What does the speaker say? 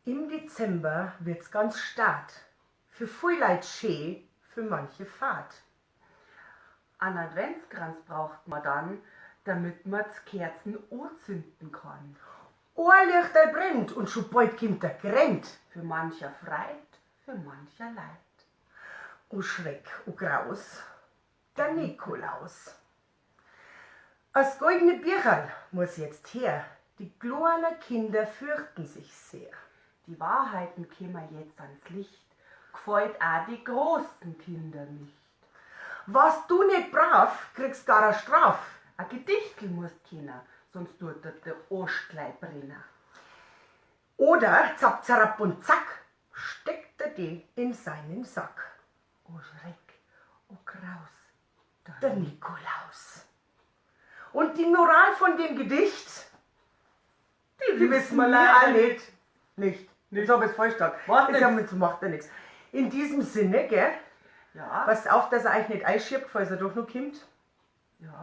Im Dezember wird's ganz stad, für vui Leit schee, für manche fad. An Adventskranz braucht man dann, damit man d'Kerzen anzünden kann. Oa Lichterl brennt und scho bald kimmt der Grent. Für mancher Freid, für mancher Leid. O Schreck, o Graus, der Nikolaus. As goldene Bircherl muss jetzt her, die kloaner Kinder fürchten sich sehr. Die Wahrheiten kämen jetzt ans Licht, g'fallt auch die großen Kinder nicht. Warst du net brav, kriegst gar a Straf. A Gedichtl musst kennen, sonst tut dir der Oasch glei brenna. Oder zapp, zarapp und zack, steckt er die in seinen Sack. O Schreck, o Graus, der Nikolaus. Und die Moral von dem Gedicht, die wissen wir leider nicht. Nicht. Jetzt hab ich's falsch gesagt. Macht Jetzt nix. macht ja nix. In diesem Sinne, gell? Ja. Passt auf, dass er euch nicht einschiebt, falls er doch noch kommt. Ja.